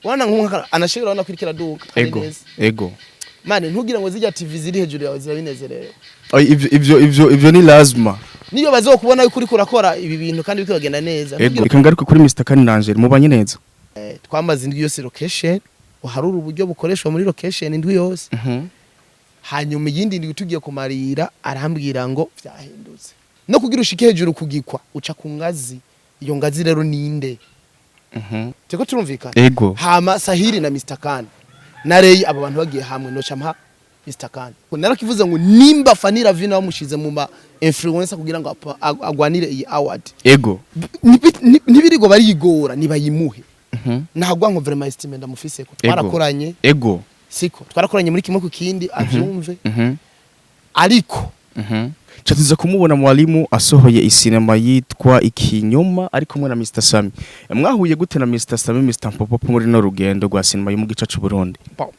Wana nkunka anashira, urabona ko iriko iraduga kandi neza. Mane, ntugira ngo zijya TV ziri hejuru yawe zirabinezerewe. Oy, ivyo ni lazima. Niyo bazokubona yuko uriko urakora ibi bintu kandi biriko bagenda neza. Reka ngaruke kuri Mr Kani Angel, mubanye neza? Twamaze indwi yose location, uharura uburyo bukoreshwa muri location indwi yose. Hanyuma iyindi ndwi tugiye kumarira, arambwira ngo vyahindutse. No kugira ushike hejuru kugikwa, uca ku ngazi. Iyo ngazi rero ninde? Turiko turumvikana? Ego. Hama Sahiri na Mr Khan na Ray, abo bantu bagiye hamwe, noca mpa Mr Khan. Narakivuze ngo nimba Fanny Ravina bamushize mu ma influencer kugira ngo agwanire iyi award, ntibirigo barigora, nibayimuhe. Ntabwo ngo vraiment estime ndamufise ko twarakoranye. Siko twarakoranye muri kimwe ku kindi, avyumve. Ariko Ca tuza kumubona mwalimu asohoye isinema yitwa Ikinyoma ari kumwe na Mr Sami. Mwahuye gute na Mr Sami, Mr Popopo, muri no rugendo rwa sinema yo mu gice c'u Burundi? Bon.